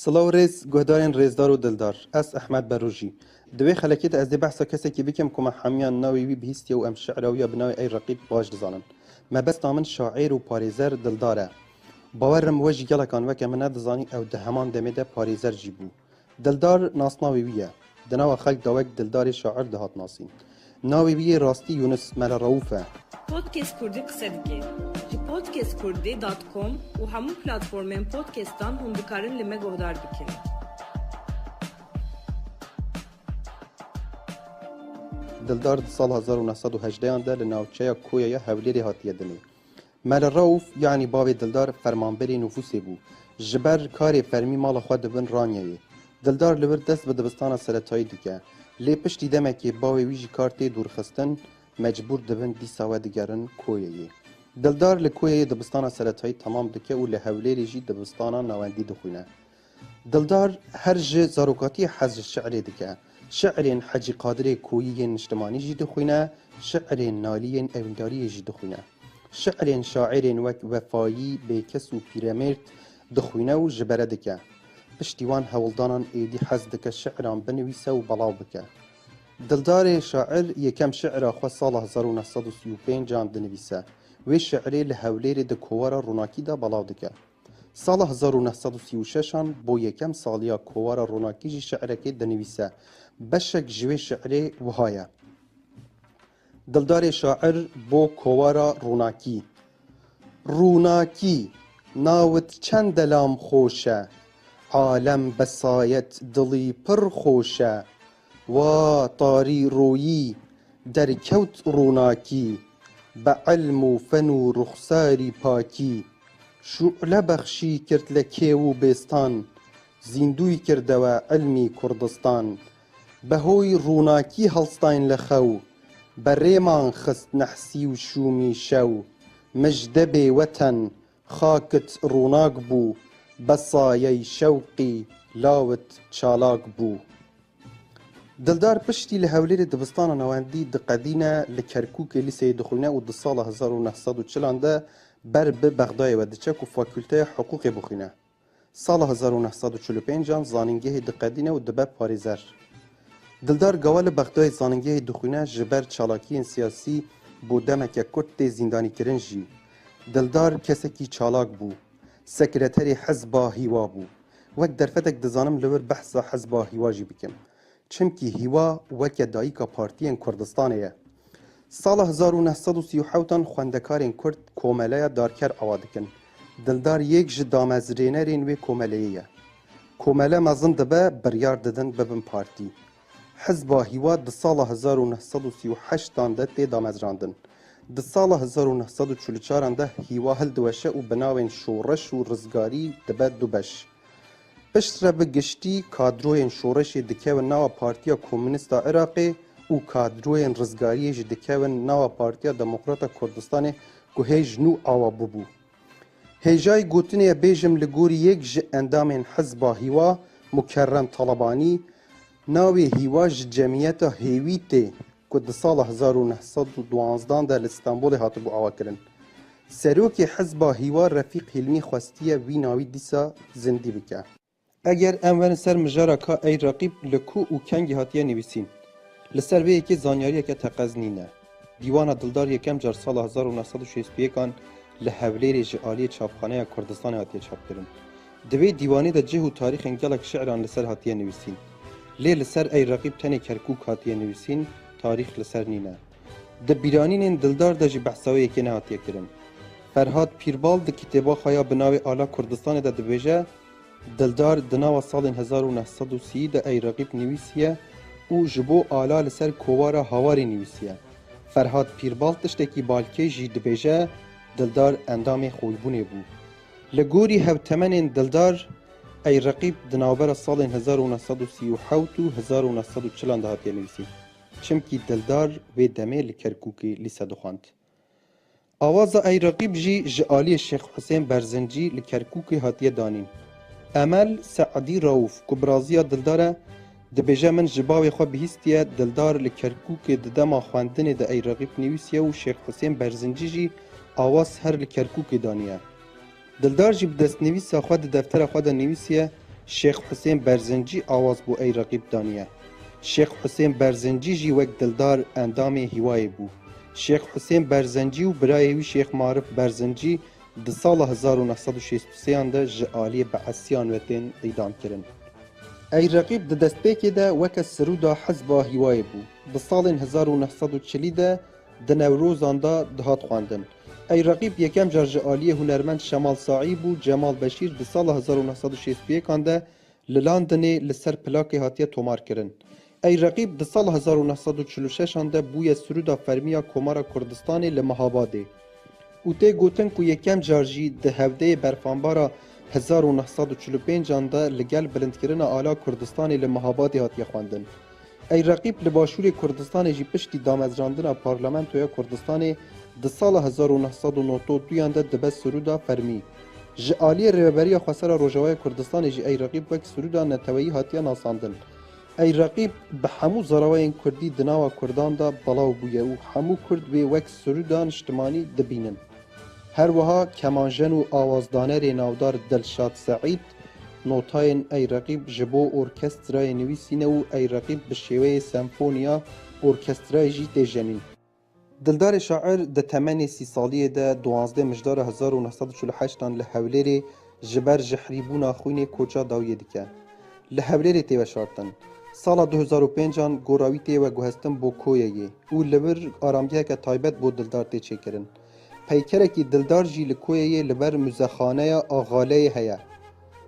Silav rêz guhdarên rêzdar û dildar. Ez Ehmed Berûjî. Di vê xelekê de ez dê behsa kesekî bikim ku me hemiyan navê wî bihîstiye û em şi'ra wî ya bi navê Ey Reqîb baş dizanin. Mebesta min şair û parêzer Dildar e. Bawer im we jî gelekan weke min nedizanî ew di heman demê de parêzer jî bû. Dildar nasnavê wî ye. Di nava xelk de wek Dildarê şair dihat nasîn. Navê wî yê rastî Yûnis Mele Reûf e. Podcast Kurdî qise dike. Ji podcastkurdî dot com û hemû platformên podcastan hûn dikarin li me guhdar bikin. Dildar di sala 1918 an de li navçeya Koya ya Hewlêrê hatiye dinê. Mele Reûf yanî bavê Dildar fermanberê nufûsê bû. Ji ber karê fermî mala xwe dibin Ranyayê. Dildar li wir dest bi dibistana seretayî dike. Lê piştî demekê bavê wî ji kar tê dûrxistin, mecbûr dibin dîsa vedigerin Koyeyê. Dildar li Koyeyê dibistana seretayî temam dike û li Hewlêrê jî dibistana navendî dixwîne. Dildar her ji zarokatiyê hez ji şi'rê dike. Şi'rên Hecî Qadirê Koyî yên niştimanî jî dixwîne, şi'rên Nalî yên evîndariyê jî dixwîne. Şi'rên şairên wek Wefayî, Bêkes û Pîremêrd dixwîne û ji bere dike. Piştî wan hewldanan êdî hez dike şi'ran binivîse û belav bike. Dildarê şair yekem şi'ra xwe sala 1935 an dinivîse. Wê şi'rê li Hewlêrê di kowara Ronakî de belav dike. Sala 1936 an bo yekem saliya kowara Ronakî jî şi'rekê dinivîse. Beşek ji wê şi'rê wiha ye. Dildarê şair bo kowara Ronakî. Ronakî, nawit çend delam xoş e, Alem besayet dilî pir xoş e. Wa tarî royî, derkewt ronakî, Be ilm û fen û ruxsarî pakî. Şu'le bexşî kird le kêw û bêstan, Zîndûy kirdewe ilmî Kurdistan. Be hoy ronakî helstayn li xew, Be rêman xist nehsî û şûmî şew. Mijde bê weten, xakit ronak bû, Be sayey şewqî lawit çalak bû. Dildar piştî li Hewlêrê dibistana navendî diqedîne, li Kerkûkê lîseyê dixwîne û di sala 1940 an de ber bi Bexdayê ve diçe ku fakulteya hiqûqê bixwîne. Sala 1945 an zanîngehê diqedîne û dibe parêzer. Dildar Gawa li Bexdayê zanîngehê dixwîne ji ber çalakiyên siyasî bo demeke kurt tê zîndanîkirin jî. Dildar kesekî çalak bû. Sekreterê Hizba Hîwa bû. Wek derfetek dizanim li wir behsa Hizba Hîwa jî bikim. Çimkî Hîwa weke dayika partiyên Kurdistanê ye. Sala 1937 an xwendekarên Kurd Komeleya Darker ava dikin. Dildar yek ji damezrênerên wê komeleyê ye. Komele mezin dibe, biryar didin bibin partî. Hizba Hîwa di sala 1938 an de tê damezrandin. Di sala 1944 an de Hîwa hildiweşe û bi navên Şoreş û Rizgarî dibe du beş. Piştre bi giştî kadroyên şoreşê dikewin nava Partiya Komûnîst a Iraqê û kadroyên rizgariyê jî dikewin nava Partiya Demokrata Kurdistanê ku hêj nû awa bûbû. Hêjayî gotinê ye bêjim li gorî yek ji endamên Hizba Hîwa Mukerrem Talabanî navê Hîwa ji Cemiyeta Hêwî tê ku di sala 1912 de li Stenbolê hatibû awakirin. Serokê Hizba Hîwa Refîq Hîlmî xwestiye wî navî dîsa zindî bike. Eger em werin ser mijara ka Ey Reqîb li ku û kengî hatiye nivîsîn, li ser vê yekê zanyariyeke teqez nîne. Dîwana Dildar yekem car sala 1961 an li Hewlêrê ji aliyê Çapxaneya Kurdistanê hatiye çapkirin. Di vê dîwanê de cih û tarîxên gelek şi'ran li ser hatiye nivîsîn. Lê li ser Ey Reqîb tenê Kerkûk hatiye nivîsîn, tarîx li ser nîne. Di bîranînên Dildar de jî behsa wê yekê nehatiye kirin. Ferhad Pîrbal di kitêba xwe ya bi navê Ala Kurdistanê de dibêje, Dildar di nava salên 1930 de Ey Reqîb nivîsiye û ji bo ala li ser kovara Hawarê nivîsiye. Ferhad Pîrbal tiştekî balkêş jî dibêje, Dildar endamê Xoybûnê bû. Li gorî hevtemenên Dildar, Ey Reqîb di navbera salên 1937 û 1940 an de hatiye nivîsîn. Çimkî Dildar wê demê li Kerkûkê lîse dixwend. Awaza Ey Reqîb jî ji aliyê Şêx Husên Berzincî li Kerkûkê hatiye danîn. Emel Se'dî Raûf ku biraziya Dildar e, dibêje min ji bavê xwe bihîstiye Dildar li Kerkûkê di dema xwendinê de Ey Reqîb nivîsiye û Şêx Husên Berzincî jî awaz her li Kerkûkê daniye. Dildar jî bi destnivîsa xwe di deftera xwe de nivîsiye. Şêx Husên Berzincî awaz bo Ey Reqîb daniye. Şêx Husên Berzincî jî wek Dildar endamê Hîwayê bû. Şêx Husên Berzencî û birayê wî Şêx Marif Berzincî di sala 1963 an de ji aliyê Beesiyan ve tên îdamkirin. Ey Reqîb di destpêkê de weke sirûda Hizba Hîwayê bû. Di salên 1940 de di Newrozan de dihat xwendin. Ey Reqîb yekem car ji aliyê hunermend Şemal Saîb û Cemal Beşîr di sala 1961 an de li Londonê li ser plakê hatiye tomarkirin. Ey Reqîb di sala 1946 an de bûye sirûda fermî ya Komara Kurdistanê li Mehabadê. Û tê gotin ku yekem car jî di hevdeyê berfanbara 1945 an de li gel bilindkirina ala Kurdistanê li Mehabadê hatiye xwendin. Ey Reqîb li Başûrê Kurdistanê jî piştî damezrandina Parlamentoya Kurdistanê di sala 1992 an de dibe sirûda fermî. Ji aliyê Rêveberiya Xweser a Rojavayê Kurdistanê jî Ey Reqîb wek sirûda neteweyî hatiye nasandin. Ey Reqîb bi hemû zarawayên Kurdî di nava Kurdan de belav bûye û hemû Kurd wê wek sirûda niştimanî dibînin. Her wiha kemanjen û awazdanerê navdar Dilşad Seîd notayên Ey Reqîb ji bo orkestrayê nivîsîne û Ey Reqîb bi şêweyê senfoniya orkestrayê jî tê jenîn. Dildarê şair di temenê 30 saliyê de 12 Mijdara 1948 an li Hewlêrê ji ber jehrîbûna xwînê koça dawiyê dike. Li Hewlêrê tê weşartin. Sala 2005 an gora wî tê veguhestin bo Koyeyê û li wir aramgeheke taybet bo Dildar tê çêkirin. Peykerekî Dildar jî li Koyeyê li ber muzexaneya Axaleyê heye.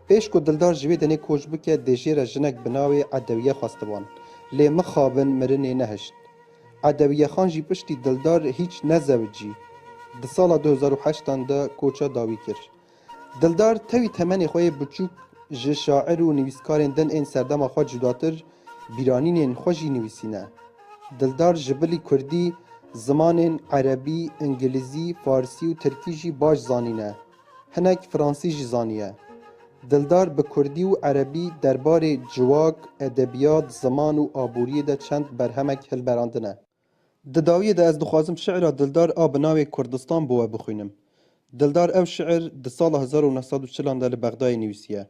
Pêş ku Dildar ji wê denê koç bike dê jê re jinek bi navê Edewiye xwestiban. Lê mixabin mirinê nehişt. Edewiye Xan jî piştî Dildar hîç nezewicî. Di sala 2008 an de koça dawî kir. Dildar tevî temenê xwe yê biçûk ji şair û nivîskarên din ên serdema xwe cudatir bîranînên xwe jî nivîsîne. Dildar ji bilî Kurdî zimanên Erebî, Îngilîzî, Farsî û Tirkî jî baş zanîne. Hinek Fransî jî zaniye. Dildar bi Kurdî û Erebî derbarê ciwak, edebiyat, ziman û aboriyê de çend berhemek hilberandine. Di dawiyê de ez dixwazim şiira Dildar a bi navê Kurdistan bo we bixwînim. Dildar ew şiir di sala 1940 an de li Bexdayê nivîsiye.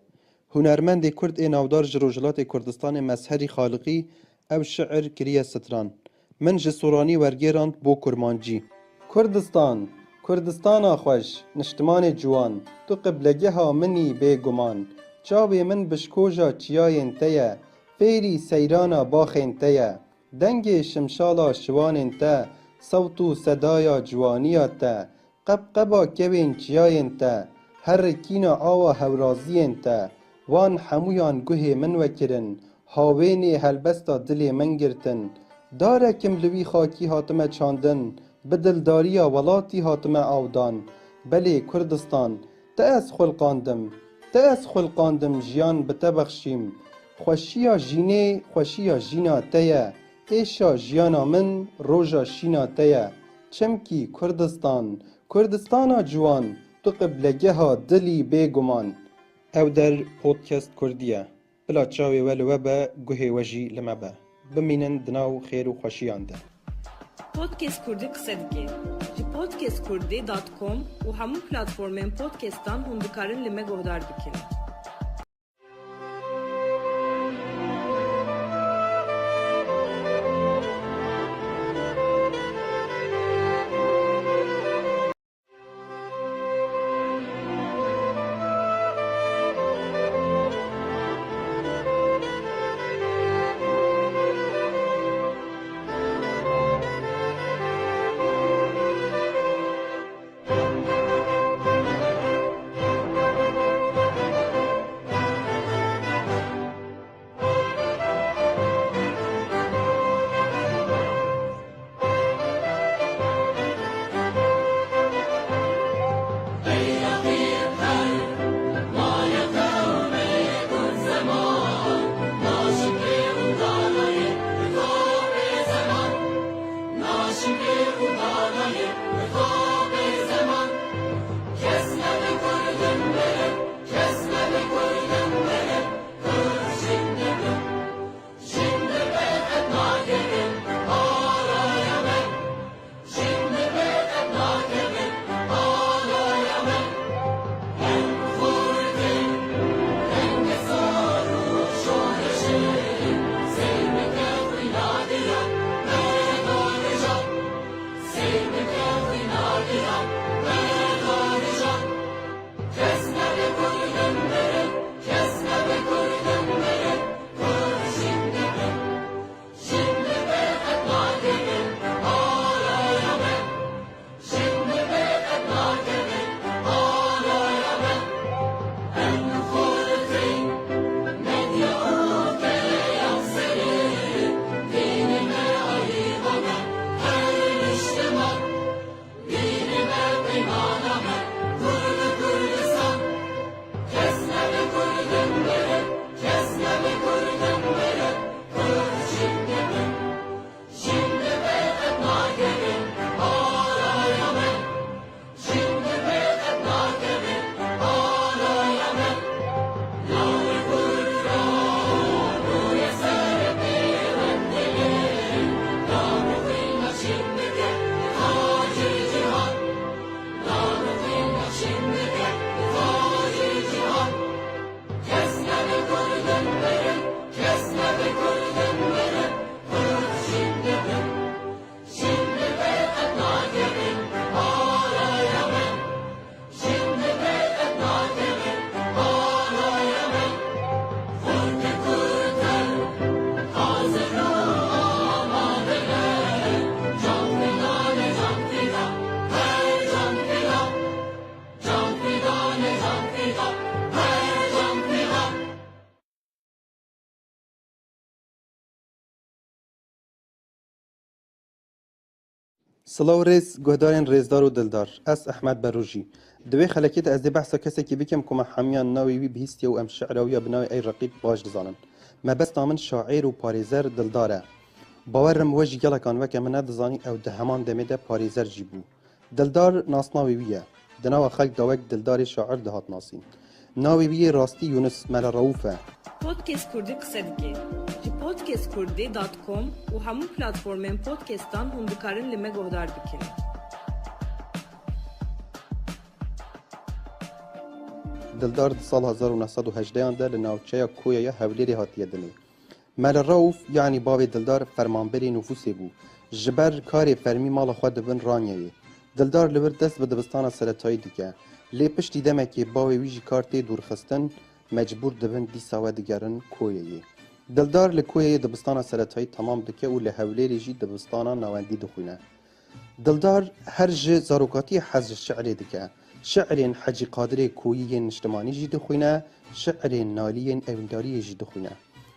Hunermendê Kurd ê navdar ji Rojhilatê Kurdistanê Mezherî Xaliqî ew şiir kiriye stran. Min ji Soranî wergêrand bo Kurmancî. Kurdistan, Kurdistana xweş, niştimanê ciwan, tu qiblegeha min î bê guman. Çavê min bişkoja çiyayên te ye, fêrî seyrana baxên te ye. Dengê şimşala şivanên te, sewt û sedaya ciwaniya te, qebqeba kewên çiyayên te, herikîna awa hewraziyên te, wan hemûyan guhê min wekirin, hawênê helbesta dilê min girtin. Darekim li wî xakî hatime çandin, bi dildariya welatî hatime awdan. Belê Kurdistan, te ez xulqandim, te ez xulqandim jiyan bi te bexşîm. Xweşiya jînê xweşiya jîna te ye, êşa jiyana min roja şîna te ye. Çimkî Kurdistan, Kurdistana ciwan, tu qiblegeha dilî bêguman. Ew der podcast Kurdî ye. Bila çavê we li we be, guhê we jî li me be. Bimînin di nav xêr û xweşiyan de. Podcast Kurdî qise dike. Ji podcastkurdî.com û hemû platformên podcastan hûn dikarin li me guhdar bikin. Silav rêz guhdarên rêzdar û dildar. Ez Ehmed Berûjî. Di vê xelekê de ez dê behsa kesekî bikim ku me hemiyan navê wî bihîstiye û em şi'ra wî ya bi navê Ey Reqîb baş dizanin. Mebesta min şair û parêzer Dildar e. Bawer im we jî gelekan weke min nedizanî ew di heman demê de parêzer jî bû. Dildar nasnavê wî ye. Di nava xelk de wek Dildarê şair dihat nasîn. Navê wî yê rastî Yûnis Mele Reûf e. Podcast Kurdî qise dike. Ji podcastkurdî dot com û hemû platformên podcastan hûn dikarin li me guhdar bikin. Dildar di sala 1918 an de li navçeya Koya ya Hewlêrê hatiye dinê. Mele Reûf yanî bavê Dildar fermanberê nufûsê bû. Ji ber karê fermî mala xwe dibin Ranyeyê. Dildar li wir dest bi dibistana seretayî dike. Lê piştî demekê bavê wî ji kar tê dûrxistin, mecbûr dibin dîsa vedigerin Koyeyê. Dildar li Koyeyê dibistana seretayî temam dike û li Hewlêrê jî dibistana navendî dixwîne. Dildar her ji zarokatiyê hez ji şi'rê dike. Şi'rên Hecî Qadirê Koyî yên niştimanî jî dixwîne, şi'rên Nalî yên evîndariyê jî dixwîne.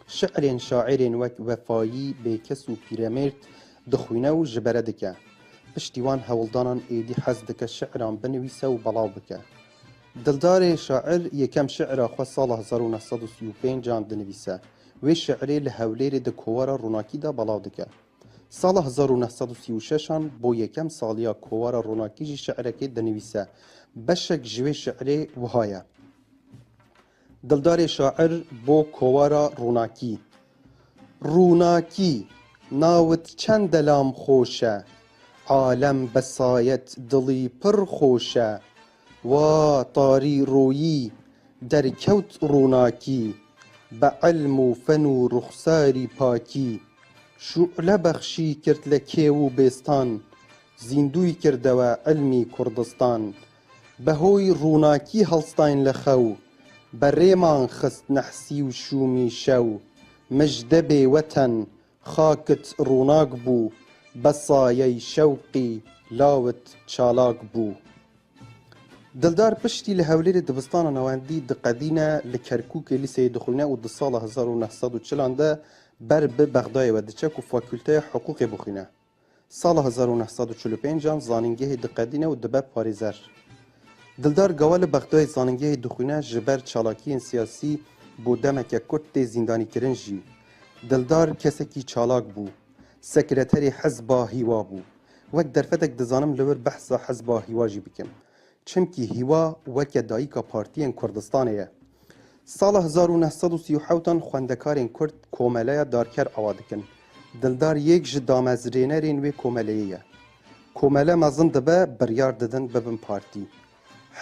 Şi'rên şairên wek Wefayî, Bêkes û Pîremêrd dixwîne û ji bere dike. Piştî wan hewldanan êdî hez dike şi'ran binivîse û belav bike. Dildarê şair yekem şi'ra xwe sala 1935 an dinivîse. Wê şi'rê li Hewlêrê di kowara Ronakî de belav dike. Sala 1936 an bo yekem saliya kowara Ronakî jî şi'rekê dinivîse. Beşek ji wê şi'rê wiha ye. Dildarê şair bo kowara Ronakî. Ronakî, nawit çend delam xoş e, Alem besayet dilî pir xoş e, Wa tarî royî derkewt ronakî, Be ilm û fen û ruxsarî pakî. Şu'le bexşî kird le kêw û bêstan, Zîndûy kirdewe ilmî Kurdistan. Be hoy ronakî helstayn li xew, Be rêman xist nehsî û şûmî şew. Mijde bê weten, xakit ronak bû, Be sayey şewqî lawit çalak bû. Dildar piştî li Hewlêrê dibistana navendî diqedîne, li Kerkûkê lîseyê dixwîne û di sala 1940 an de ber bi Bexdayê ve diçe ku fakulteya hiqûqê bixwîne. Sala 1945 an zanîngehê diqedîne û dibe parêzer. Dildar Gawa li Bexdayê zanîngehê dixwîne ji ber çalakiyên siyasî bo demeke kurt tê zîndanîkirin jî. Dildar kesekî çalak bû. Sekreterê Hizba Hîwa bû. Wek derfetek dizanim li wir behsa Hizba Hîwa jî bikim. Çimkî Hîwa weke dayika partiyên Kurdistanê ye. Sala 1937 an xwendekarên Kurd Komeleya Darker ava dikin. Dildar yek ji damezrênerên wê komeleyê ye. Komele mezin dibe, biryar didin bibin partî.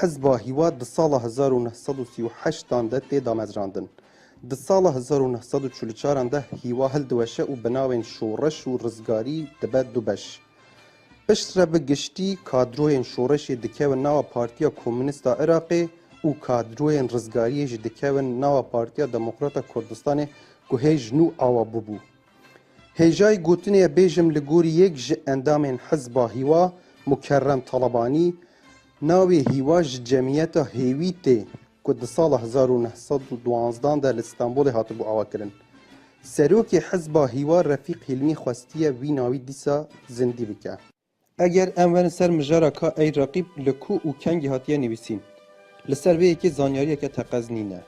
Hizba Hîwa di sala 1938 an de tê damezrandin. Di sala 1944 an de Hîwa hildiweşe û bi navên Şoreş û Rizgarî dibe du beş. Piştre bi giştî kadroyên şoreşê dikewin nava Partiya Komûnîst a Iraqê û kadroyên rizgariyê jî dikewin nava Partiya Demokrata Kurdistanê ku hêj nû awa bûbû. Hêjayî gotinê ye bêjim li gorî yek ji endamên Hizba Hîwa Mukerrem Talabanî, navê Hîwa ji Cemiyeta Hêwî tê ku di sala 1912 an de li Stenbolê hatibû awakirin. Serokê Hizba Hîwa Refîq Hîlmî xwestiye wî navî dîsa zindî bike. Eger em werin ser mijara ka Ey Reqîb li ku û kengî hatiye nivîsîn, li ser vê yekê zanyariyeke teqez nîne.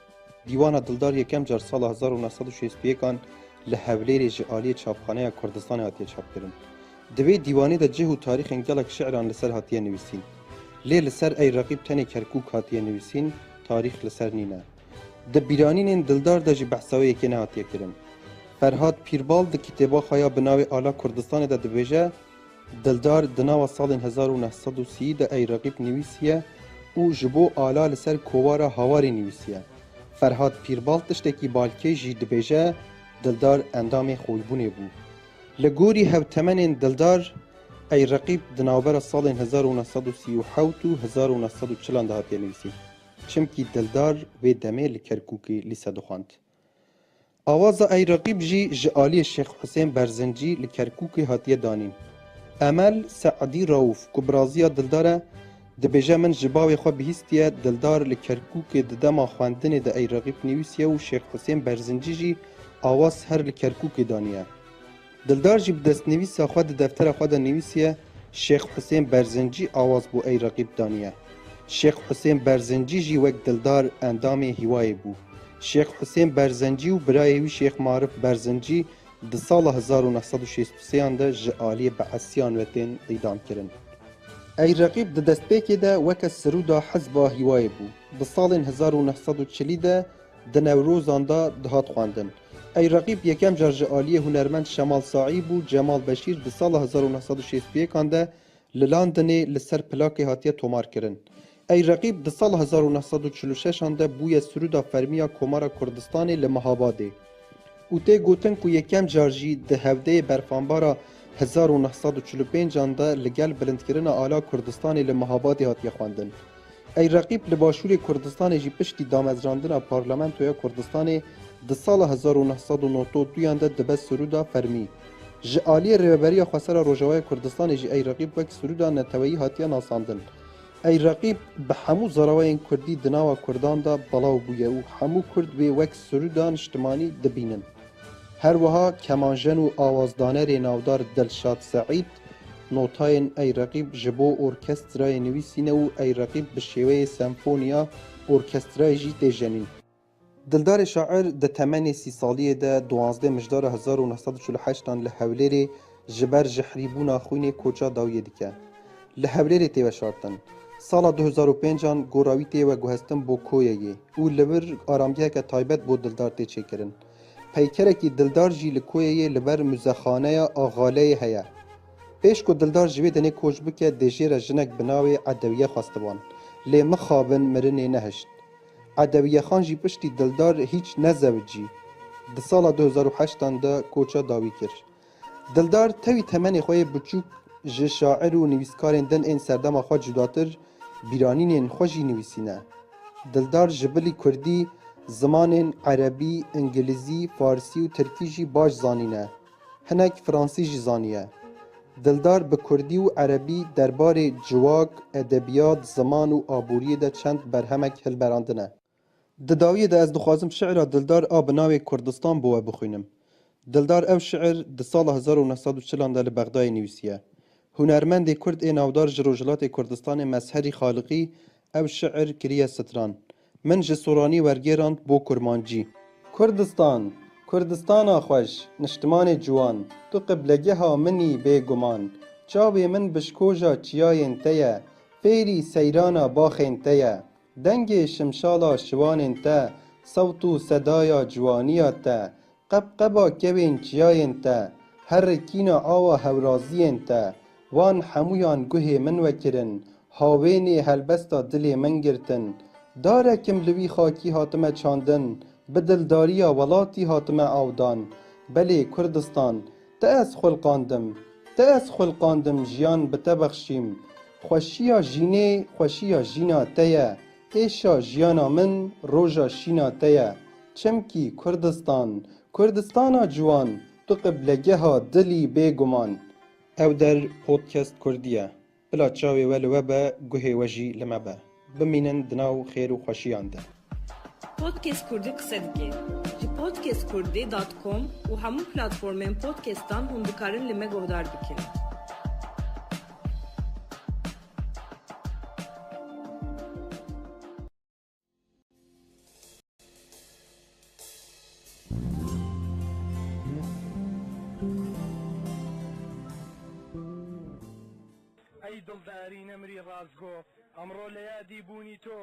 Dîwana Dildar yekem car sala 1961 an li Hewlêrê ji aliyê Çapxaneya Kurdistanê hatiye çapkirin. Di vê dîwanê de cih û tarîxên gelek şi'ran li ser hatiye nivîsîn. Lê li ser Ey Reqîb tenê Kerkûk hatiye nivîsîn, tarîx li ser nîne. Di bîranînên Dildar de jî behsa wê yekê nehatiye kirin. Ferhad Pîrbal di kitêba xwe ya bi navê Ala Kurdistanê de dibêje, Dildar di nava salên 1930 de Ey Reqîb nivîsiye û ji bo ala li ser kovara Hawarê nivîsiye. Ferhad Pîrbal tiştekî balkêş jî dibêje, Dildar endamê Xoybûnê bû. Li gorî hevtemenên Dildar, Ey Reqîb di navbera salên 1937 û 1940 an de hatiye nivîsîn. Çimkî Dildar wê demê li Kerkûkê lîse dixwend. Awaza Ey Reqîb jî ji aliyê Şêx Husên Berzincî li Kerkûkê hatiye danîn. Emel Se'dî Raûf ku biraziya Dildar e, dibêje min ji bavê xwe bihîstiye Dildar li Kerkûkê di dema xwendinê de Ey Reqîb nivîsiye û Şêx Husên Berzincî jî awaz her li Kerkûkê daniye. Dildar jî bi destnivîsa xwe di deftera xwe de nivîsiye. Şêx Husên Berzincî awaz bo Ey Reqîb daniye. Şêx Husên Berzincî jî wek Dildar endamê Hîwayê bû. Şêx Husên Berzincî û birayê wî Şêx Marif Berzincî di sala 1963 an de ji aliyê Beesiyan ve tên îdamkirin. Ey Reqîb di destpêkê de weke sirûda Hizba Hîwayê bû. Di salên 1940 de di Newrozan de dihat xwendin. Ey Reqîb yekem car ji aliyê hunermend Şemal Saîb û Cemal Beşîr di sala 1961 an de li Londonê li ser plakê hatiye tomarkirin. Ey Reqîb di sala 1946 an de bûye sirûda fermî ya Komara Kurdistanê li Mehabadê. Û tê gotin ku yekem car jî di hevdeyê berfanbara 1945 an de li gel bilindkirina ala Kurdistanê li Mehabadê hatiye xwendin. Ey Reqîb li Başûrê Kurdistanê jî piştî damezrandina Parlamentoya Kurdistanê di sala 1992 an de dibe sirûda fermî. Ji aliyê Rêveberiya Xweser a Rojavayê Kurdistanê jî Ey Reqîb wek sirûda neteweyî hatiye nasandin. Ey Reqîb bi hemû zarawayên Kurdî di nava Kurdan de belav bûye û hemû Kurd wê wek sirûda niştimanî dibînin. Her wiha kemanjen û awazdanerê navdar Dilşad Seîd notayên Ey Reqîb ji bo orkestrayê nivîsîne û Ey Reqîb bi şêweyê senfoniya orkestrayê jî tê jenîn. Dildarê şair di temenê 30 saliyê de 12 Mijdara 1948 an li Hewlêrê ji ber jehrîbûna xwînê koça dawiyê dike. Li Hewlêrê tê weşartin. Sala 2005 an gora wî tê veguhestin bo Koyeyê û li wir aramgeheke taybet bo Dildar tê çêkirin. Peykerekî Dildar jî li Koyeyê li ber Muzexaneya Axaleyê heye. Pêş ku Dildar ji wê denê koç bike dê jê re jinek bi navê Edewiye xwestiban. Lê mixabin mirinê nehişt. Edewiye Xan jî piştî Dildar hîç nezewicî. Di sala 2008 an de koça dawî kir. Dildar tevî temenê xwe yê biçûk ji şair û nivîskarên din ên serdema xwe cudatir bîranînên xwe jî nivîsîne. Dildar ji bilî Kurdî zimanên Erebî, Îngilîzî, Farsî û Tirkî jî baş zanîne. Hinek Fransî jî zaniye. Dildar bi Kurdî û Erebî derbarê ciwak, edebiyat, ziman û aboriyê de çend berhemek hilberandine. Di dawiyê de ez dixwazim şiira Dildar a bi navê Kurdistan bo we bixwînim. Dildar ew şiir di sala 1940 an de li Bexdayê nivîsiye. Hunermendê Kurd ê navdar ji Rojhilatê Kurdistanê Mezherî Xaliqî ew şiir kiriye stran. Min ji Soranî wergêrand bo Kurmancî. Kurdistan, Kurdistana xweş, niştimanê ciwan, tu qiblegeha min î bê guman. Çavê min bişkoja çiyayên te ye, fêrî seyrana baxên te ye. Dengê şimşala şivanên te, sewt û sedaya ciwaniya te, qebqeba kewên çiyayên te, herikîna awa hewraziyên te, wan hemûyan guhê min wekirin, hawênê helbesta dilê min girtin. Darekim li wî xakî hatime çandin, bi dildariya welatî hatime awdan. Belê Kurdistan, te ez xulqandim, te ez xulqandim jiyan bi te bexşîm. Xweşiya jînê xweşiya jîna te ye, êşa jiyana min roja şîna te ye. Çimkî Kurdistan, Kurdistana ciwan, tu qiblegeha dilî bê guman. Ew der podcast Kurdî ye. Bila çavê we li we be, guhê we jî li me be. Bimînin di nav xêr û xweşiyan de. Podcast Kurdî qise dike. Ji podcastkurdî.com û hemû platformên podcastan hûn dikarin li me guhdar bikin. ئەی دڵداری نەمری ڕاستگۆ، ئەمڕۆ لە یادی بوونی تۆ،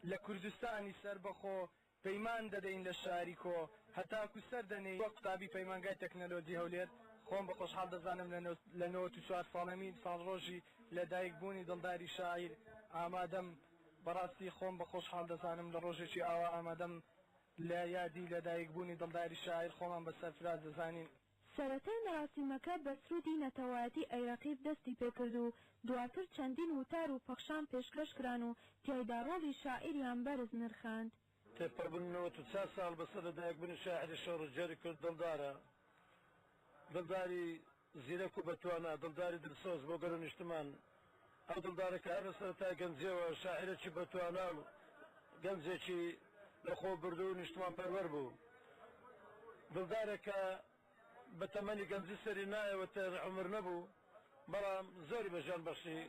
لە کوردستانی سەربەخۆ، پەیمان دەدەین لە شاری کۆ، هەتاکو سەر دەنێین. وەک قوتابی پەیمانگای تەکنەلۆجی هەولێر، خۆم بە خۆشحاڵ دەزانم لە 94 ساڵەمین ساڵڕۆژی لە دایک بوونی دڵداری شاعیر ئامادەم. بەڕاستی خۆم بە خۆشحاڵ دەزانم لە ڕۆژێکی ئاوا ئامادەم لە یادی لە دایک بوونی دڵداری شاعیر خۆمان بە سەرفراز دەزانین. سەرەتای مەراسیمەکە بە سروودی نەتەوایەتی ئەی رەقیب دەستی پێکرد و دواتر چەندین وتار و پەخشان پێشکەش کران و تیایدا ڕۆڵی شاعیریان بەرز نرخاند. تێپەڕبوونی 94 ساڵ بەسەر لەدایکبوونی شاعیری شۆڕشگێڕی کورد دڵدارە، دڵداری زیرەک و بەتوانا، دڵداری دڵسۆز بۆ گەل و نیشتمان، ئەو دڵدارە کە هەر لە سەرەتای گەنجیەوە شاعیرێکی بەتوانا و گەنجێکی لەخۆبردوو و نیشتمانپەروەر بوو. دڵدارێک کە بە تەمەنی گەنجی سەری نایەوە تێر عومر نەبوو. بەڵام زۆری بە ژیان بەخشی،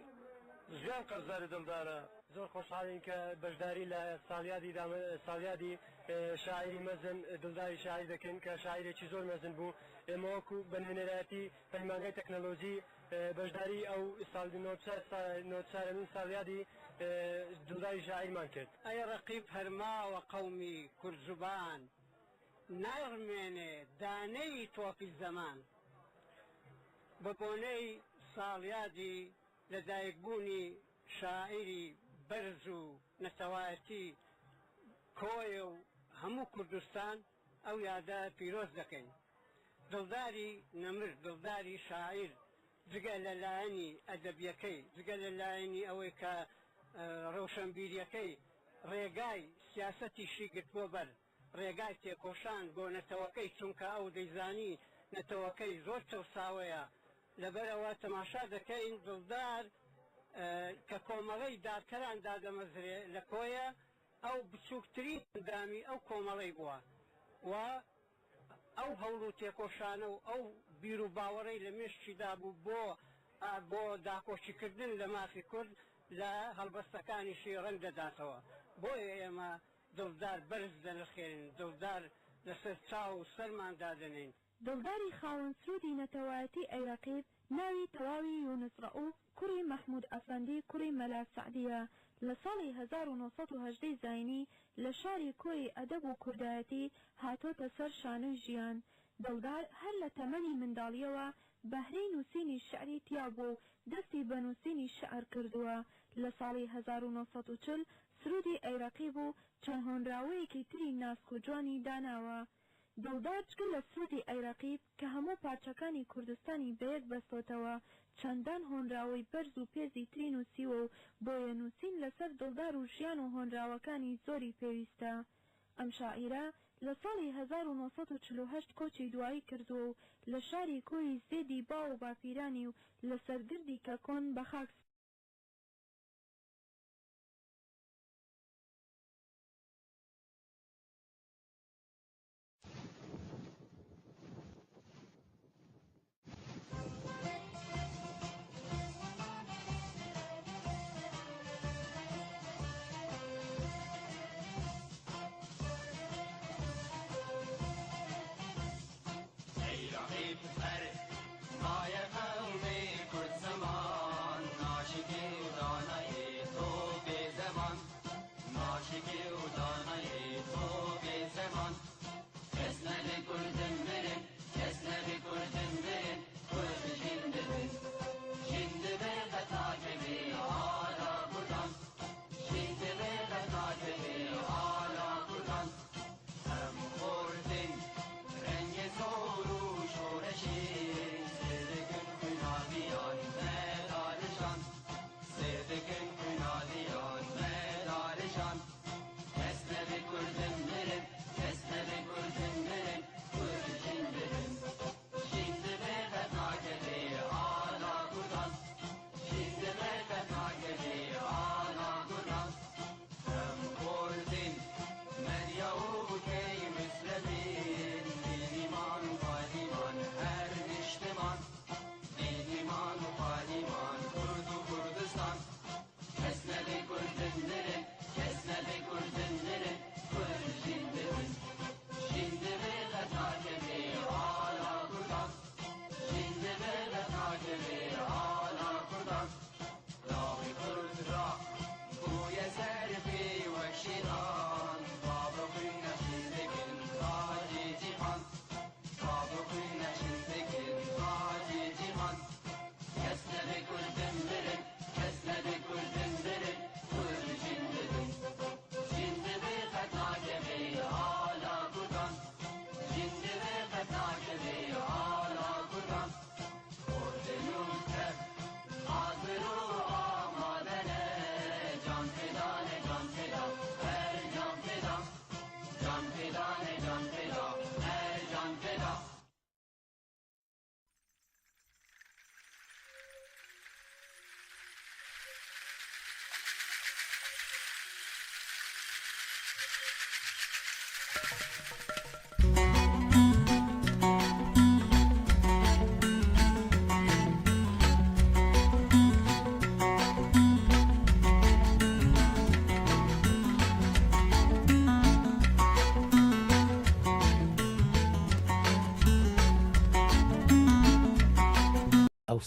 ژیان قەرزاری دڵدارە. زۆر خۆشحاڵین کە بەشداری لە ساڵیادی ساڵیادی شاعیری مەزن دڵداری شاعیر دەکەین کە شاعیرێکی زۆر مەزن بوو. ئێمە وەکو بە نوێنەرایەتی پەیمانگای تەکنەلۆجی بەشداری ئەو ساڵ نۆچارەمین ساڵیادی دڵداری شاعیرمان کرد. ئەی ڕەقیب هەر ماوە قەومی کورد زوبان نایڕمێنێ دانەی تۆپی زەمان. بە بۆنەی ساڵیادی لەدایکبوونی شاعیری بەرز و نەتەوایەتی کۆیە و هەموو کوردستان ئەو یادە پیرۆز دەکەین. دڵداری نەمر، دڵداری شاعیر جگە لە لایەنی ئەدەبییەکەی، جگە لە لایەنی ئەوەی کە ڕەوشەنبیرییەکەی ڕێگای سیاسەتیشی گرتبووە بەر، ڕێگای تێکۆشان بۆ نەتەوەکەی چونکە ئەو دەیزانی نەتەوەکەی زۆر چەوساوەیە لەبەرئەوە تەماشا دەکەین دڵدار کە کۆمەڵەی دارکەران دادەمەزرێ لە کۆیە ئەو بچوکترین ئەندامی ئەو کۆمەڵەی بووە و ئەو هەوڵ و تێکۆشانە و ئەو بیر و باوەڕەی لە مێشکیدا بوو بۆ بۆ داکۆکیکردن لە مافی کورد لە هەڵبەستەکانیشی ڕەنگ دەداتەوە بۆیە ئێمە دڵدار بەرز دەنرخێنین، دڵدار لەسەر چاو و سەرمان دادەنێین. دڵداری خاوەن سروودی نەتەوایەتی ئەی ڕەقیب ناوی تەواوی یونس ڕەئوف کوڕی مەحموود ئەفەندی کوڕی مەلا سەعدییە، لە ساڵی 1918 زاینی لە شاری کۆیی ئەدەب و کوردایەتی هاتۆتە سەر شانۆی ژیان. دڵدار هەر لە تەمەنی منداڵییەوە بەهرەی نووسینی شیعری تیا بووە و دەستی بە نووسینی شیعر کردووە. لە ساڵی 1940 سروودی ئەی ڕەقیب و چەند هۆنراوەیەکی تری ناسک و جوانی داناوە. دڵدار جگە لە سروودی ئەی ڕەقیب کە هەموو پارچەکانی کوردستانی بەیەک بەستۆتەوە، چەندان هۆنراوەی بەرز و پێزی تری نووسیوە و بۆیە نووسین لەسەر دڵدار و ژیان و هۆنراوەکانی زۆری پێویستە. ئەم شاعیرە لە ساڵی 1948 کۆچی دوایی کردووە و لە شاری کۆیی زێدی باو و باپیرانی و لەسەر گردی کەکۆن بە خاک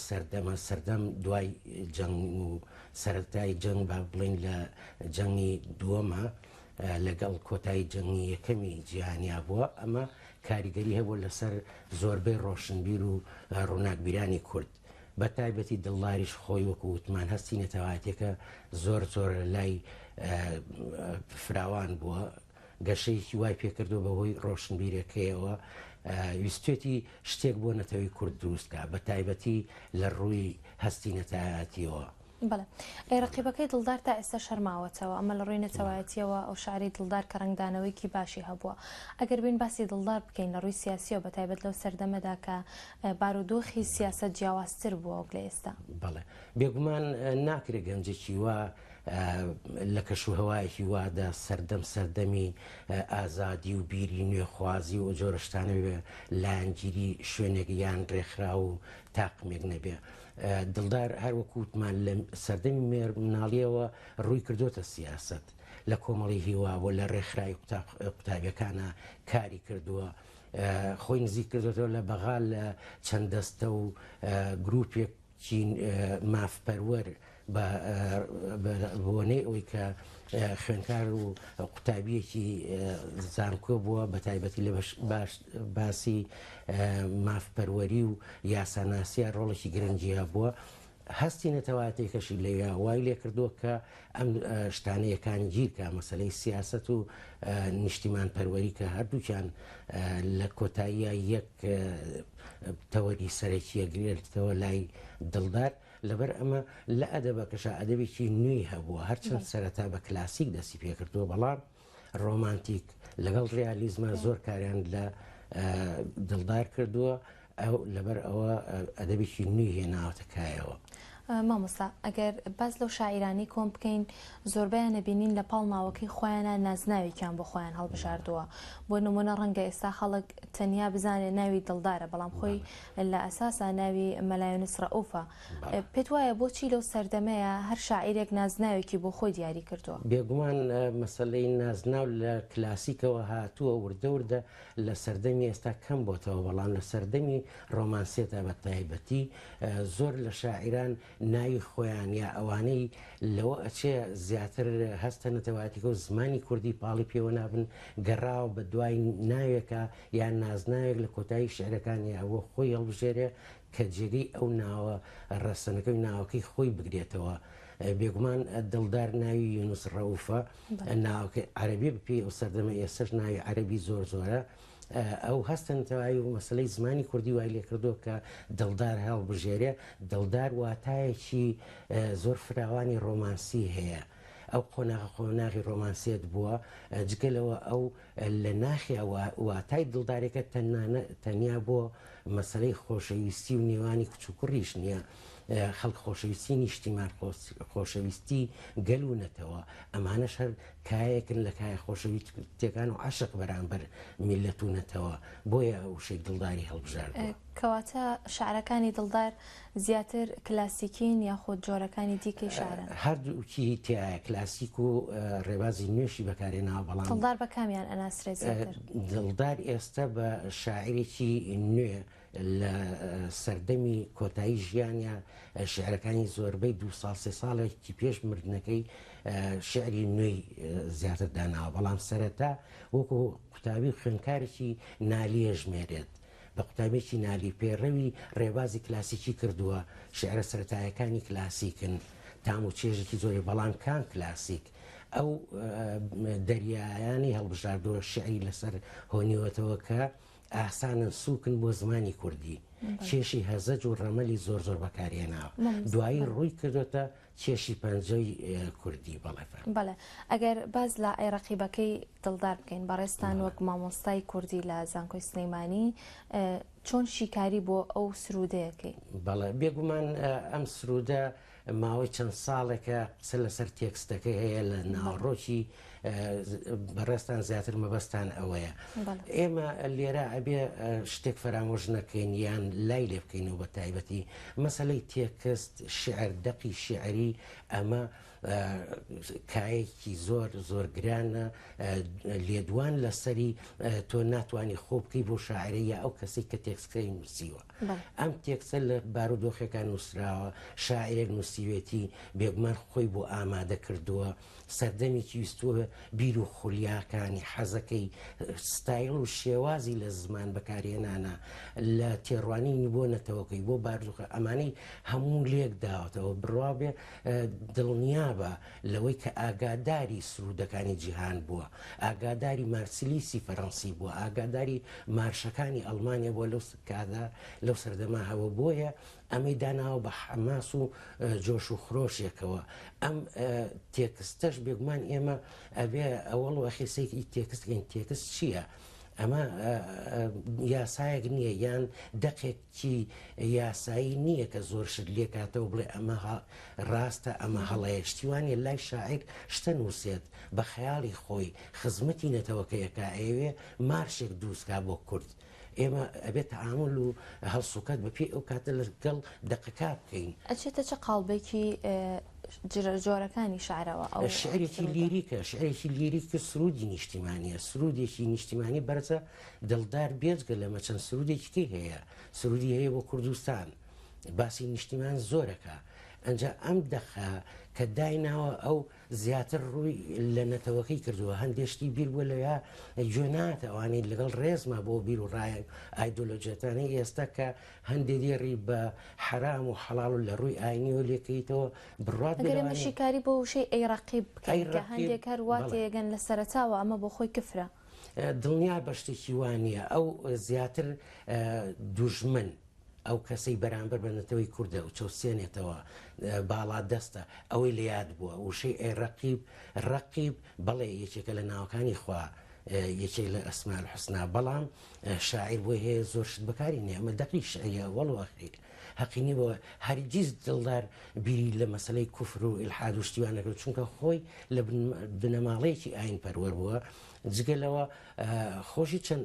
سەردەمە، سەردەم دوای جەنگ و سەرەتای جەنگ با بڵێین لە جەنگی دووەمە لەگەڵ کۆتایی جەنگی یەکەمی جیهانیا بووە، ئەمە کاریگەری هەبووە لەسەر زۆربەی ڕۆشنبیر و ڕووناکبیرانی کورد. بە تایبەتی دڵداریش خۆی وەکو وتمان هەستی نەتەوایەتیەکە زۆر زۆر لای فراوان بووە، گەشەیەکی وای پێکردووە بەهۆی ڕۆشنبیرەکەیەوە ویستێتی شتێک بۆ نەتەوەی کورد دروست کا بە تایبەتی لە ڕووی هەستی نەتایەتیەوە. بەڵێ ئەی ڕقیبەکەی دڵدار تا ئێستا شەرماوەتەوە ئەمە لە ڕووی نەتەوایەتیەوە ئەو شعرەی دڵدار کە ڕەنگدانەوەیکی باشی هەبووە ئەگەر بین باسی دڵدار بکەین لە ڕووی سیاسیەوە بە تایبەت لەو سەردەمەدا کە بارودۆخی سیاسەت جیاوازتر بووە وەک لە ئێستا. بەڵێ بێگومان ناکرێ گەنجێکی وا لە کەشوهەوایەکی وادا سەردەم سەردەمی ئازادی و بیری نوێخوازی و جۆرە شتانە بێ لایەنگیری شوێنێک یان ڕێکخراو و تاقمێک نەبێ. دڵدار هەر وەکو وتمان لە سەردەمی مێر مناڵیەوە ڕووی کردوتە سیاسەت لە کۆمەڵی هیوا و لە ڕێکخراوی قوتابیەکانە کاری کردووە خۆی نزیک کردوێتەوە لە بەغا لە چەند دەستە و گروپێک چین مافپەروەر بە بۆنەی ئەوەی کە خوێنکار و قوتابیەکی زانکۆ بووە بە تایبەتی لە باسی مافپەروەری و یاساناسیە ڕۆڵێکی گرنگی هەبووە هەستی نەتەوایەتیەکەشی لەویا وای لێکردووە کە ئەم شتانە یەکانگیر کە مەسلەی سیاست و نیشتیمان پەروەری کە هەردووکیان لە کۆتاییە یەک تەوەری سەرەکیە گرێتەوە لای دڵدار لەبەر ئەمە لە ئەدەبەکەشا ئەدەبێکی نوێی هەبووە هەرچەند سەرەتا بە کلاسیک دەستی پێکردووە بەڵام ڕۆمانتیک لەگەڵ ڕیالیزما زۆر کاریان لە دڵدار کردووە ئەو لەبەر ئەوە ئەدەبێکی نوێی هێناوەتە کایەوە. مامۆستا ئەگەر باس لەو شاعیرانەی کۆن بکەین زۆربەیان ئەبینین لە پاڵ ناوەکەی خۆیانا نازناوێکیان بۆ خۆیان هەڵبژاردووە بۆ نمونە ڕەنگە ئێستا خەڵک تەنیا بزانێت ناوی دڵدارە بەڵام خۆی لە ئەساسا ناوی مەلا یونس ڕەئوفە پێت وایە بۆچی لەو سەردەمەیە هەر شاعیرێک نازناوێکی بۆ خۆی دیاری کردووە؟ بێگومان مەسەلەی نازناو لە کلاسیکەوە هاتووە وردە وردە لە سەردەمی ئێستا کەم بۆتەوە بەڵام لە سەردەمی ڕۆمانسیەتا بە تایبەتی زۆر لە شاعیران ناوی خۆیان یا ئەوانەی لەوە ئەچێ زیاتر هەستە نەتەوایەتیکە و زمانی کوردی پاڵی پێوە نابن گەڕاوە بە دوای ناوێکا یان نازناوێک لە کۆتایی شیعرەکانیا بۆ خۆی هەڵبژێرێ کە جێگەی ئەو ناوە ڕەسەنەکەی و ناوەکەی خۆی بگرێتەوە. بێگومان دڵدار ناوی یونس ڕەئوفە، ناوەکەی عەرەبیە بەپێی ئەو سەردەمە ئێستەش ناوی عەرەبی زۆر زۆرە. ئەو هەستە نەتەوایی و مەسەلەی زمانی کوردی وای لێکردووە کە دڵدار هەڵبژێرێ. دڵدار واتایەکی زۆر فراوانی ڕۆمانسی هەیە. ئەو قۆناغە قۆناغی ڕۆمانسیەت بووە، جگە لەوە ئەو لە ناخیا واتای دڵدارێکە تەنیا بۆ مەسەلەی خۆشەویستی و نێوانی کچ و کوڕیش نییە، خەڵک خۆشەویستی نیشتیمان، خۆشەویستی گەل و نەتەوە، ئەمانەش هەر کایەکن لە کایە خۆشەویستیەکان و عەشق بەرامبەر میللەت و نەتەوە، بۆیە وشەی دڵداری هەڵبژاردووە. کەواتە شعرەکانی دڵدار زیاتر کلاسیکین یاخود جۆرەکانی دیکەی شعرن؟ هەردووکی تیایە، کلاسیک و ڕێبازی نوێشی بەکارهێناوە، بەڵام. دڵدار بە کامیان ئەناسرێت زیاتر؟ دڵدار ئێستا بە شاعیرێکی نوێ لە سەردەمی کۆتایی ژیانیا شیعرەکانی زۆربەی دوو ساڵ سێ ساڵێکی پێش مردنەکەی شیعری نوێی زیاتر داناوە، بەڵام سەرەتا وەکو قوتابی و خوێندکارێکی نالی ئەژمێرێت. بە قوتابیەکی نالی پەیڕەوی ڕێبازی کلاسیکی کردووە، شیعرە سەرەتایەکانی کلاسیکن، تام و چێژێکی زۆری، بەڵام کام کلاسیک؟ ئەو دەریایانەی هەڵبژاردووە شیعری لەسەر هۆنیوەتەوە کە ئاسانن سووکن بۆ زمانی کوردی، کێشی هەزەج و ڕەمەلی زۆر زۆر بەکارهێناوە، دوایی ڕووی کردۆتە کێشی پەنجەی کوردی بەڵێ فەرموو. بەڵێ ئەگەر باس لە ئەی ڕەقیبەکەی دڵدار بکەین بەڕێزتان وەک مامۆستای کوردی لە زانکۆی سلەیمانی چۆن شیکاری بۆ ئەو سروودەیەکەی؟ بەڵێ بێگومان ئەم سروودە. ماوەی چەند ساڵێکە قسە لەسەر تێکستەکەی هەیە لە ناوەڕۆکی بەڕێزتان زیاتر مەبەستان ئەوەیە. ئێمە لێرە ئەبێ شتێک فەرامۆش نەکەین یان لای لێ بکەینەوە بە تایبەتی مەسەلەی تێکست شیعر دەقی شیعری ئەمە کایەکی زۆر زۆر گرانە لێدوان لەسەری تۆ ناتوانانی خۆ بکەی بۆ شاعرە یا ئەو کەسێک کە تێکستەکەی نووسیوە ئەم تێکستە لە بارودۆخێکا نووسراوە شاعرێک نووسیوێتی بێگومان خۆی بۆ ئامادە کردووە سەردەمێکی ویستووە بیر و خولیاکانی، حەزەکەی، ستایڵ و شێوازی لە زمان بەکارهێنانە، لە تێڕوانینی بۆ نەتەوەکەی، بۆ بارودۆخە، ئەمانەی هەموو لێک داوەتەوە. بڕوا بێ دڵنیابە لەوەی کە ئاگاداری سروودەکانی جیهان بووە، ئاگاداری مارسیلیسی فەرەنسی بووە، ئاگاداری مارشەکانی ئەڵمانیا بووە لەو کاتە، لەو سەردەمە هەبووە. بۆیە ئەمەی داناوە بە حەماس و جۆش و خرۆشێکەوە. ئەم تێکستەش بێگومان ئێمە ئەبێ ئەوەڵ و ئەخیر سەیری تێکست بکەین، تێکست چییە؟ ئەمە یاسایەک نییە یان دەقێکی یاسایی نییە کە زۆر شت لێکاتەوە بڵێ ئەمە ڕاستە ئەمە هەڵەیە شتی وا نییە لای شاعیر شتە نووسێت بە خەیاڵی خۆی خزمەتی نەتەوەکەیەکە ئەیەوێ مارشێک دروستکا بۆ کورد ئێمە ئەبێت تەعامول و هەڵسوکەت بە پێی ئەو کاتە لەگەڵ دەقەکە بکەین. ئەچێتە چ قاڵبێکی جۆرەکانی شعرەوە ئەو شعرێکی لیریکە، شعرێکی لیریک و سرودی نیشتیمانیە، سرودێکی نیشتیمانی بەرزە، دڵدار بێجگە لەمە چەند سرودێکی کەی هەیە، سرودی هەیە بۆ کوردستان، باسی نیشتیمان زۆرەکە، ئەنجا ئەم دەقە کە دایناوە ئەو زیاتر ڕووی لە نەتەوەکەی کردووە، هەندێ شتی بیر بووە لەویا گوێ نایەتە ئەوانەی لەگەڵ ڕێزما بۆ بیر و ڕای ئایدۆلۆجیەتانەی ئێستا کە هەندێ دێڕی بە حەرام و حەڵاڵ و لە ڕووی ئاینیەوە لێکەیتەوە بڕوات بێ ئەگەر ئێمە لەوانەیە شیکاری بۆ وشەی ئەی ڕەقیب بکەین ئەی کە ڕەقیب هەندێک هەر وا بەڵێ. تێگەن لە سەرەتاوە ئەمە بۆ خۆی کفرە. دڵنیا بە شتێکی وا نییە ئەو زیاتر دوژمن ئەو کەسەی بەرامبەر بە نەتەوەی کوردە و چەوسێنێتەوە باڵادەستە ئەوەی لە یاد بووە وشەی ئەی ڕەقیب ڕەقیب بەڵێ یەکێکە لە ناوەکانی خوا یەکێک لە ئەسماء الحسنا بەڵام شاعیر بۆی هەیە زۆر شت بەکاری نێ ئەمە دەقی شعریە وەڵ و ئەخیر هەقی نیە بۆ هەرگیز دڵدار بیری لە مەسەلەی کوفر و ئیلحاد و شتی وا نەکرد چونکە خۆی لە بنەماڵەیەکی ئاین پەروەر بووە جگە لەوە خۆشی چەند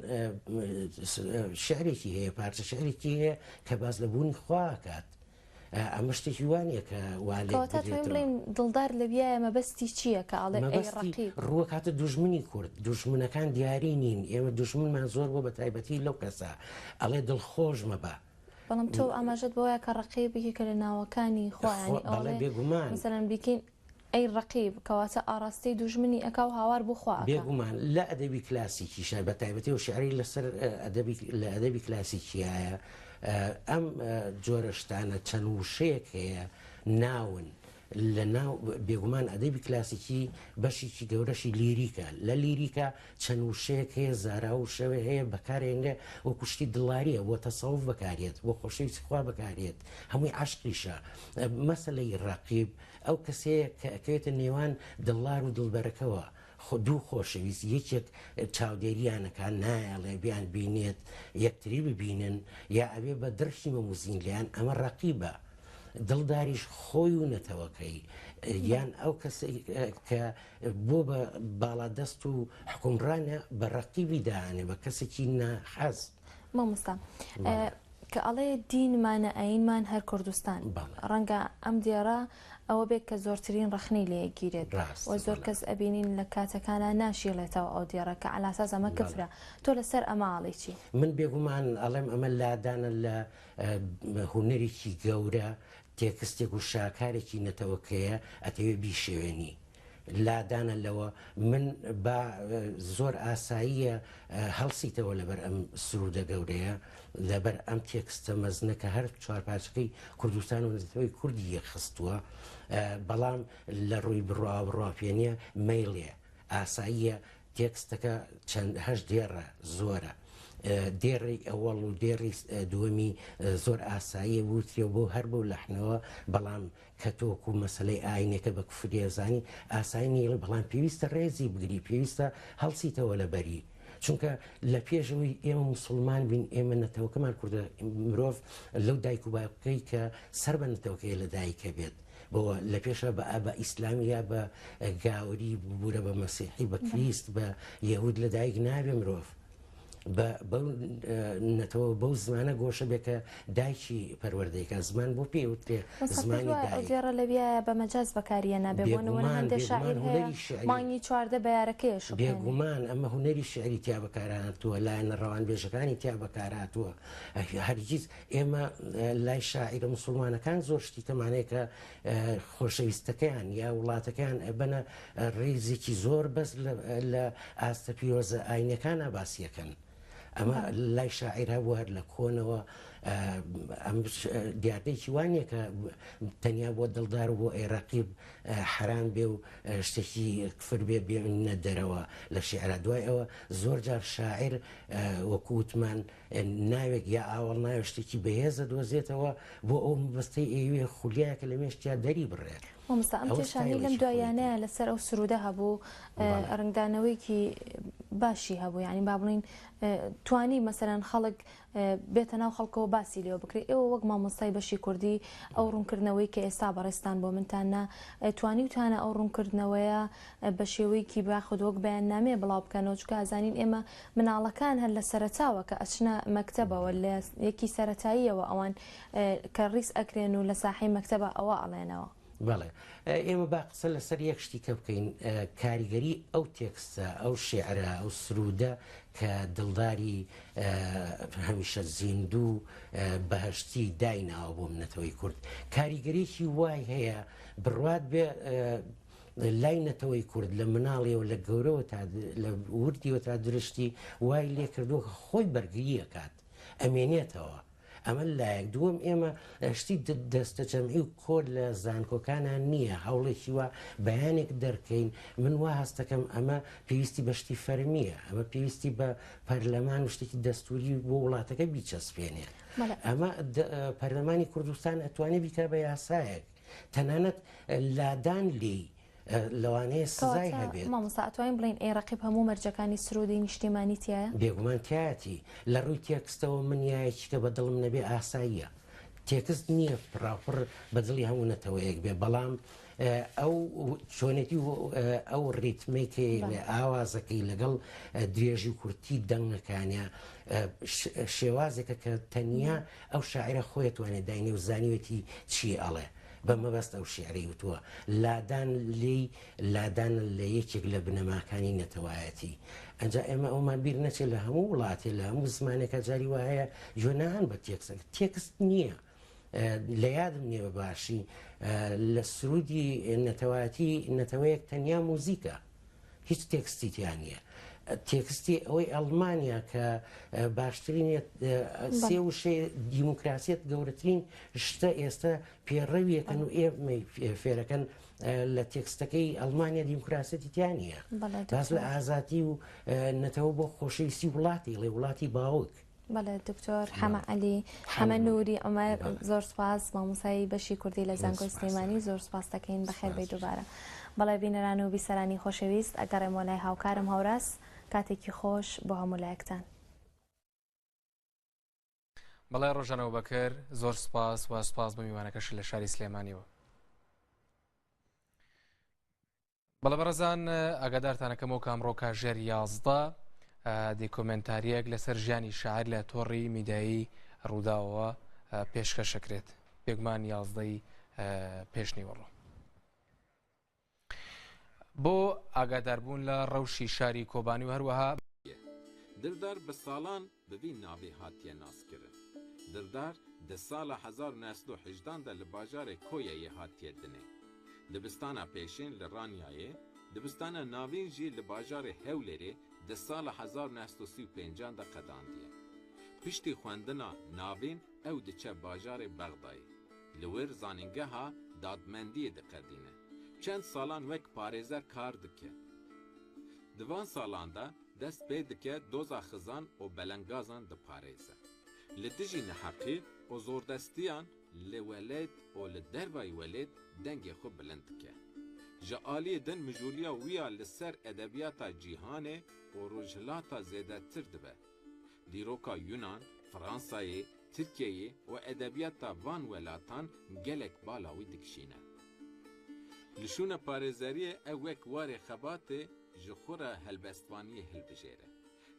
شعرێکی هەیە پارچە شعرێکی هەیە کە باس لە بوونی خوا ئەکات ئەمە شتێکی وا نییە کە وا لێک کەواتە توانین بدرێتەوە. بڵێین دڵدار لەویایە مەبەستی چییە کە ئەڵێ ئەی مەبەستی ڕەقیب؟ ڕووەکاتە دوژمنی کورد دوژمنەکان دیاری نین ئێمە دوژمنمان زۆر بووە بە تایبەتی لەو کەسە ئەڵێ دڵخۆش مەبە. بەڵام تۆ ئاماژەت بەوەیە کە ڕەقیب یەکێکە لە ناوەکانی خوا یانی بەڵێ ئەڵێ بێگومان. مەسەلەن بیکەین ئەی ڕەقیب کەواتە ئاڕاستەی دوژمنی ئەکا و هاوار بۆ خوا ئەکا. بێگومان لە ئەدەبی کلاسیکیشا بە تایبەتی ئەو شیعرەی لەسەر ئەدەبی لە ئەدەبی کلاسیکیایە ئەم جۆرە شتانە چەند وشەیەک هەیە ناون لە ناو بێگومان ئەدەبی کلاسیکی بەشێکی گەورەشی لیریکە لە لیریکا چەند وشەیەک هەیە زاراوە و شێوە هەیە بەکارێنرێ وەکو شتی دڵاریە بۆ تەسەوف بەکارێت بۆ خۆشەویستی خوا بەکارێت هەمووی عەشقیشە مەسەلەی ڕەقیب ئەو کەسەیە کە ئەکەوێتە نێوان دڵدار و دڵبەرەکەوە، دوو خۆشەویست یەکێک چاودێریان ئەکا نایەڵێ بیان بینێت یەکتری ببینن یا ئەبێ بە دڕکی مەموزین لێیان ئەمە ڕەقیبە دڵداریش خۆی و نەتەوەکەی یان ئەو کەسەی کە بۆ بە باڵادەست و حکومڕانە بە ڕەقیبی دانێ بە کەسێکی ناحەز. مامۆستا کە ئەڵێ دینمانە ئایینمان هەر کوردستان ڕەنگە ئەم دێڕە ئەوە بێت کە زۆرترین ڕەخنەی لێ گیرێت و زۆر کەس ئەبینین لە کاتەکانە ناشیڵێتەوە ئەو دێڕە کە عەلاساس ئەمە کفرە تۆ لەسەر ئەمە ئاڵی چی؟ من بێگومان ئەڵێم ئەمە لادانە لە هونەرێکی گەورە تێکستێک و شاکارێکی نەتەوەکەیە ئەتەوێ بیشێوێنی لادانە لەوە من با زۆر ئاساییە هەڵسیتەوە لەبەر ئەم سرودە گەورەیە لەبەر ئەم تێکستە مەزنە کە هەر چوارپارچەکەی کوردستان و نەتەوەی کوردی یەکخستووە بەڵام لە ڕووی بڕوا بڕواپێنیە مەیڵێ ئاساییە تێکستەکە چەند هەش دێڕە زۆرە دێڕی ئەوەڵ و دێڕی دووەمی زۆر ئاساییە وترێ بۆ هەر بۆ لەحنەوە بەڵام کە تۆ وەکو مەسەلەی ئاینێکە بە کوفری ئەزانی ئاسایی نیە بەڵام پێویستە ڕێزی بگری پێویستە هەڵسیتەوە لەبەری چونکە لە پێشەوەی ئێمە موسڵمان بین ئێمە نەتەوەکەمان کوردە مرۆڤ لەو دایک و باوکەی کە سەر بە نەتەوەکەی لە دایکە بێت. بەوە لە پێشا بە بە ئیسلامی یا بە گاوری ببورە بە مەسیحی بە کریست بە یەهود لەدایک نابێ مرۆڤ بە بەو نەتەوە بەو زمانە گۆشە بێ کە دایکی پەروەردەی کە زمان بۆ پێ وترێ زمانی دایک. ئەو دێڕە لەویایە بە مەجاز بەکاریە نابێ بۆ نمونە بێگومان هەندێ بێگومان شاعیر هەیە هونەری شیعری مانگی 14 بەیارەکەیە شوقێنێ. بێگومان ئەمە هونەری شیعری تیا بەکارهاتووە لایەنە ڕەوانبێژەکانی تیا بەکارهاتووە هەرگیز ئێمە لای شاعیرە موسڵمانەکان زۆر شتی کەمان هەیە کە خۆشەویستەکەیان یا وڵاتەکەیان ئەبەنە ڕیزێکی زۆر بەس لە ئاستە پیرۆزە ئاینەکانە باسیەکەن. ئەمە لای شاعیر هەبوو هەر لە کۆنەوە ئەم دیاردەیەکی وا نییە کە تەنیا بۆ دڵدار و بۆ ئێراقی حرام بێ و شتێکی کفر بێ بێنە دەرەوە لە شیعرا دوای ئەوە زۆر جار شاعیر وەکو وتمان ناوێک یا ئاوەڵناوێک شتێکی بەهێز دەدۆزێتەوە بۆ ئەو مەبەستەی ئەیەوێ خولیایەکە لە مێشکیا دەری بڕێ. مامۆستا ئەم ئەوە کێشانەی لەم ستایلێکی خۆیەتی. دواییانەیە لەسەر ئەو سروودە هەبوو بەڵێ. ڕەنگدانەوەیەکی باشی هەبوو یانی با بڵێین توانی مەسەلەن خەڵک بێتە ناو خەڵکەوە باسی لێوە بکرێت ئێوە وەک مامۆستای بەشی کوردی ئەو ڕوونکردنەوەی کە ئێستا بەڕێزتان بۆ منتان نا توانیوتانە ئەو ڕوونکردنەوەیە بە شێوەیەکی یاخود وەک بەیاننامەیە بڵاو بکەنەوە چونکە ئەزانین ئێمە مناڵەکان هەر لە سەرەتاوە کە ئەچنە مەکتەبەوە لە یەکی سەرەتاییەوە ئەوان کە ڕیز ئەکرێن و لە ساحەی مەکتەبا ئەوە ئەڵێنەوە. بەڵێ ئێمە با قسە لەسەر یەک شتی کە بکەین کاریگەری ئەو تێکستە ئەو شێعرە ئەو سروودە کە دڵداری هەمیشە زیندوو بەهەشتی دایناوە بۆ نەتەوەی کورد کاریگەریی وای هەیە بڕوات بێ لای نەتەوەی کورد لە مناڵیەوە لە گەورەوە تا لە وردیەوە تا درشتی وای لێکردووە کە خۆی بەرگری ئەکات ئەمێنێتەوە ئەمە لایەک دووەم ئێمە شتی دەستەجەمعی و کۆر لە زانکۆکانە نییە هەوڵێکی وا بەیانێک دەرکەین من وا هەستەکەم ئەمە پێویستی بە شتی فەرمیە ئەمە پێویستی بە پەرلەمان و شتێکی دەستوری بۆ وڵاتەکە بیچەسپێنێ ئەمە پەرلەمانی کوردستان ئەتوانێت بیکا بە یاسایەک تەنانەت لادان لێی لەوانەیە سزای هەبێت. مامۆستا ئەتوانین بڵێین ئەی ڕەقیب هەموو مەرجەکانی سروودی نیشتیمانی تیایە؟ بێگومان تیایەتی. لە ڕووی تێکستەوە من یایەکی کە بە دڵم نەبێ ئاساییە. تێکست نییە پڕاوپڕ بە دڵی هەموو نەتەوەیەک بێ، بەڵام ئەو چۆنێتی و ئەو ڕیتمەی کە ئاوازەکەی لەگەڵ درێژی و کورتی دەنگەکانیا شێوازێکە کە تەنیا ئەو شاعیرە خۆی ئەتوانێ داینێ و زانیوێتی چی ئەڵێ بە مەبەست ئەو شیعرەی وتووە. لادان لێی لادانە لە یەکێک لە بنەماکانی نەتەوایەتی. ئەنجا ئێمە ئەومان بیر نەچێ لە هەموو وڵاتێ لە هەموو زمانێکا جاری وا هەیە گوێ ناهەن بە تێکست. تێکست نییە. لە یادم نییە بە باشی لە سرودی نەتەوایەتی نەتەوەیەک تەنیا موزیکە. هیچ تێکستی تیا نییە. تێکستی ئەوەی ئەڵمانیا کە باشترین سێ وشەی دیموکراسیەت گەورەترین شتە ئێستا پێڕەویەکەن و ئێمەی فێرەکەن لە تێکستەکەی ئەڵمانیا دیموکراسیەتی تیا نییە باس لە ئازادی و نەتەوە بۆ خۆشەویستی وڵاتی ڵێ وڵاتی باوک. بەڵێ دکتۆر حەمە عەلی حەمە نوری عومەر زۆر سوپاس مامۆسای بەشی کوردی لە زانکۆی سلێمانی زۆر سوپاس دەکەین بەخێر بێی دووبارە بەڵێ بینەران و بیسەرانی خۆشەویست ئەگەڕێمەوە لای هاوکارم هەوراز کاتێکی خۆش بۆ هەموو لایەکتان. بەڵێ ڕۆژان ئەبوبەکر زۆر سوپاس و سوپاس بۆ میوانەکەشت لە شاری سلێمانیەوە. بەڵێ بەڕێزان ئاگادارتانەکەمەوە کە ئەمڕۆ کاژێر 11 دیکۆمێنتاریەک لەسەر ژیانی شاعر لە تۆڕی میدایی ڕووداوەوە پێشکەشەکرێت بێگومان یازدەی پێشنیوەڕۆ. بۆ ئاگاداربوون لە ڕەوشی شاری کۆبانی و هەروەها دڵدار bi salan bi vî navê hatiye naskirin. Dildar di sala 1918 de li bajarê Koyeyê hatiye dinê. Dibistana pêşîn li Ranyayê, dibistana navîn jî li bajarê Hewlêrê di sala 1935 an de qedandiye. Piştî xwendina navîn ew diçe bajarê Bexdayê. Li wir zanîngeha dadmendiyê diqedîne. Çend salan wek parêzer kar dike. Di van salan de dest pê dike doza xizan û belengazan diparêze. Li dijî neheqî û zordestiyan li welêt û li dervayî welêt dengê xwe bilind dike. Ji aliyê din mijûliya wî ya li ser edebiyata cîhanê û rojhilata zêdetir dibe. Dîroka Yunan, Fransayê, Tirkiyeyê û edebiyata van welatan gelek bala wî dikişîne. Li şûna parêzeriyê ew wek warê xebatê ji xwe re helbestvaniyê hilbijêre.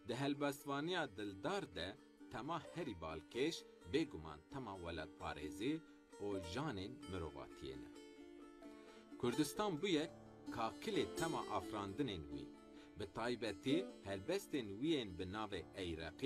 Di helbestvaniya Dildar de tema herî balkêş bêguman tema welatparêzî û janên mirovatiyê ne. Kurdistan bûye kakilê tema afirandinên wî. Bi taybetî helbestên wî yên bi navê Ey Reqîb.